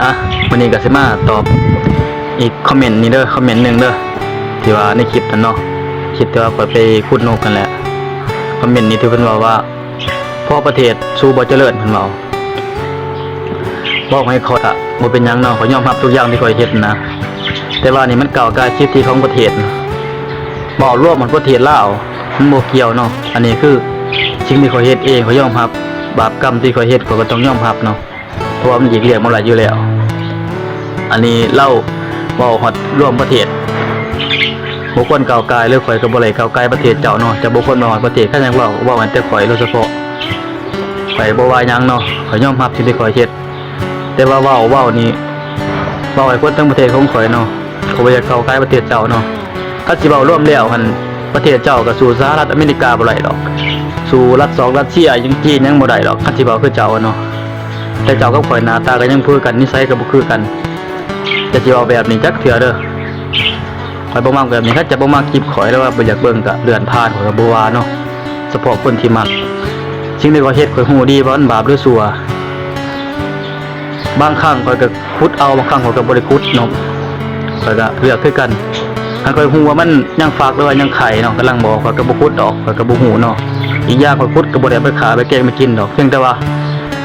ອ່ະ ມື້ນີ້ກໍຊິມາຕອບອີກຄອມເມັນນີ້ເດີ ຄອມເມັນໜຶ່ງເດີ ທີ່ວ່າໃນຄລິບນັ້ນເນາະ ຄລິບທີ່ວ່າຂ້ອຍໄປຂຸດນົກຫັ້ນແຫຼະ. ຄອມເມັນນີ້ທີ່ເພິ່ນເວົ້າວ່າ ເພາະປະເທດຊູບໍ່ຈະເລີນ ເພິ່ນເວົ້າ. ເວົ້າໃຫ້ຂ້ອຍ ບໍ່ເປັນຫຍັງເນາະ ຂ້ອຍຍອມຮັບທຸກຢ່າງທີ່ຂ້ອຍເຮັດນະ ແຕ່ວ່ານີ້ມັນກ້າວກ່າຍສິດທິຂອງປະເທດ ເວົ້າລວມໝົດປະເທດລາວ ມັນບໍ່ກ່ຽວເນາະ. ອັນນີ້ຄືສິ່ງທີ່ຂ້ອຍເຮັດເອງ ຂ້ອຍຍອມຮັບ ບາບກຳທີ່ຂ້ອຍເຮັດ ຂ້ອຍກໍຕ້ອງຍອມຮັບເນາະ ເພາະວ່າມັນຫຼີກລ່ຽງບໍ່ໄດ້ຢູ່ແລ້ວ. ອັນນີ້ລາວເວົ້າຮອດລວມປະເທດ ບໍ່ຄວນກ້າວກ່າຍ ຫຼືຂ້ອຍກໍບໍ່ໄດ້ກ້າວກ່າຍປະເທດເຈົ້າເນາະ. ເຈົ້າບໍ່ຄວນເວົ້າຮອດປະເທດ ຄັນຢາກເວົ້າ ເວົ້າໃຫ້ແຕ່ຂ້ອຍໂດຍສະເພາະ. ຂ້ອຍບໍ່ວ່າຫຍັງເນາະ ຂ້ອຍຍອມຮັບສິ່ງທີ່ຂ້ອຍເຮັດ ແຕ່ວ່າເວົ້າ ເວົ້ານີ້ ເວົ້າໃຫ້ຄົນທັງປະເທດຂອງຂ້ອຍເນາະ ຂ້ອຍບໍ່ຢາກກ້າວກ່າຍປະເທດເຈົ້າເນາະ. ຄັນຊິເວົ້າລວມແລ້ວຫັ້ນ ປະເທດເຈົ້າກໍສູ້ສະຫະລັດອາເມລິກາບໍ່ໄດ້ດອກ ສູ້ລັດສອງລັດເຊຍຫຍັງ ຈີນຫຍັງບໍ່ໄດ້ດອກ ຄັນຊິເວົ້າຄືເຈົ້າເນາະ. ແຕ່ເຈົ້າກັບຂ້ອຍໜ້າຕາກໍຍັງຄືກັນ ນິໄສກໍບໍ່ຄືກັນ ແຕ່ຊິເວົ້າແບບນີ້ຈັກເທື່ອເດີ. ຂ້ອຍບໍ່ມັກແບບນີ້ ຄັນເຈົ້າບໍ່ມັກຄລິບຂ້ອຍ ຫຼືວ່າບໍ່ຢາກເບິ່ງກໍເລື່ອນຜ່ານ ຂ້ອຍກໍບໍ່ວ່າເນາະ ສະເພາະຄົນທີ່ມັກ. ສິ່ງທີ່ຂ້ອຍເຮັດ ຂ້ອຍຮູ້ດີວ່າມັນບາບ ຫຼື ຊົ່ວ. ບາງຄັ້ງຂ້ອຍກໍຂຸດເອົາ ບາງຄັ້ງຂ້ອຍກໍບໍ່ໄດ້ຂຸດເນາະ ຂ້ອຍກໍເລືອກຄືກັນ. ຄັນຂ້ອຍຮູ້ວ່າມັນຍັງຟັກ ຫຼືວ່າຍັງໄຂ່ເນາະ ກຳລັງບອກ ຂ້ອຍກໍບໍ່ຂຸດດອກ ຂ້ອຍກໍບໍ່ຮູ້ເນາະ. ອີກຢ່າງຂ້ອຍຂຸດກໍບໍ່ໄດ້ເອົາໄປຂ້າໄປແກງໄປກິນດອກ ພຽງແຕ່ວ່າ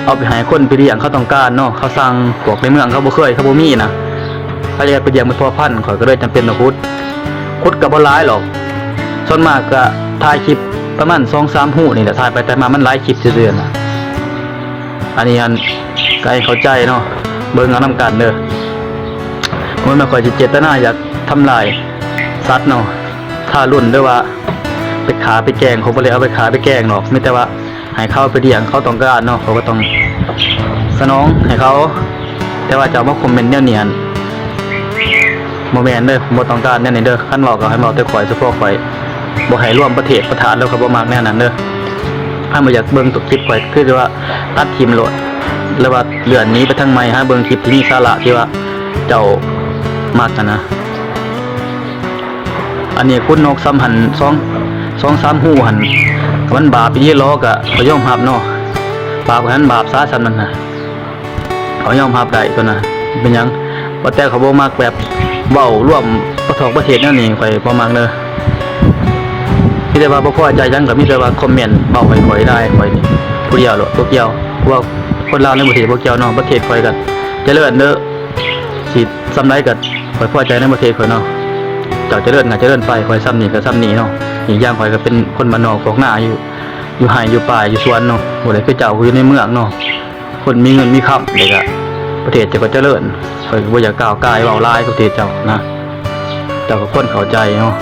ເອົາໄປໃຫ້ຄົນໄປລ້ຽງ ເຂົາຕ້ອງການເນາະ ເຂົາສັ່ງ ພວກໃນເມືອງເຂົາບໍ່ເຄີຍ ເຂົາບໍ່ມີນະ ເຂົາຢາກໄປລ້ຽງເປັນພໍ່ພັນ ຂ້ອຍກໍເລີຍຈຳເປັນຕ້ອງຂຸດ. ຂຸດກໍບໍ່ຫຼາຍດອກ ສ່ວນມາກກໍຖ່າຍຄລິບປະມານສອງສາມຮູນີ້ແຫຼະ ຖ່າຍໄປຖ່າຍມາມັນຫຼາຍຄລິບຊື່ໆນະ. ອັນນີ້ຫັ້ນກໍໃຫ້ເຂົ້າໃຈເນາະ ເບິ່ງເອົານຳກັນເດີ. ບໍ່ແມ່ນຂ້ອຍຊິເຈດຕະນາຢາກທຳລາຍສັດເນາະ ທາລຸນ ຫຼືວ່າໄປຂ້າໄປແກງ ຂ້ອຍບໍ່ໄດ້ເອົາໄປຂ້າໄປແກງດອກ ມີແຕ່ວ່າ ໃຫ້ເຂົາໄປລ້ຽງ ເຂົາຕ້ອງການເນາະ ເຂົາກໍຕ້ອງສະໜອງໃຫ້ເຂົາ. ແຕ່ວ່າເຈົ້າມາຄອມເມັນແນວນີ້ຫັ້ນ ບໍ່ແມ່ນເດີ ບໍ່ຕ້ອງການແນວນີ້ເດີ. ຄັນເວົ້າກໍໃຫ້ເວົ້າແຕ່ຂ້ອຍ ສະເພາະຂ້ອຍ ບໍ່ໃຫ້ລວມປະເທດປະທານ ແລ້ວຂ້ອຍບໍ່ມັກແນວນັ້ນເດີ. ຄັນບໍ່ຢາກເບິ່ງຕົວຄລິບຂ້ອຍ ຄືວ່າຕັດຖິ້ມໂລດ ຫຼືວ່າເລື່ອນໜີໄປທາງໃໝ່ ຫາເບິ່ງຄລິບທີ່ມີສາລະ ທີ່ວ່າເຈົ້າມັກຫັ້ນນະ. ອັນນີ້ຂຸດນົກຊ່ຳຫັ້ນ ສອງ ສອງສາມຮູຫັ້ນ ມັນບາບອີ່ຫຼີຫຼໍ ກໍ ກໍຍອມຮັບເນາະ ບາບຫັ້ນບາບສາສ່ຳນັ້ນນະ ກໍຍອມຮັບໄດ້ຕົວນະ ເປັນຫຍັງ. ວ່າແຕ່ຂ້ອຍບໍ່ມັກແບບເວົ້າລວມປະທ້ວງປະເທດແນວນີ້ ຂ້ອຍບໍ່ມັກເດີ. ມີແຕ່ວ່າບໍ່ພໍໃຈຫຍັງ ກໍມີແຕ່ວ່າຄອມເມັນເວົ້າໃຫ້ຂ້ອຍໄດ້ ຂ້ອຍນີ້ຜູ້ດຽວໂລດ ບໍ່ກ່ຽວ ເພາະວ່າຄົນລາວໃນປະເທດບໍ່ກ່ຽວເນາະ ປະເທດຂ້ອຍກໍຈະເລີນເດີ. ຊິສ່ຳໃດກໍຂ້ອຍພໍໃຈໃນປະເທດຂ້ອຍເນາະ ເຈົ້າຈະເລີນກໍຈະເລີນໄປ ຂ້ອຍສ່ຳນີ້ກໍສ່ຳນີ້ເນາະ. ອີກຢ່າງຂ້ອຍກໍເປັນຄົນບ້ານນອກຄອກນາ ຢູ່ ຢູ່ໄຮ່ຢູ່ປ່າຢູ່ສວນເນາະ ບໍ່ໄດ້ຄືເຈົ້າຢູ່ໃນເມືອງເນາະ. ຄົນມີເງິນມີຄຳ ແລ້ວກໍປະເທດເຈົ້າກໍຈະເລີນ ຂ້ອຍກໍບໍ່ຢາກກ່າວກ່າຍເວົ້າຫຼາຍກັບປະເທດເຈົ້ານະ ເຈົ້າກໍຄວນເຂົ້າໃຈເນາະ.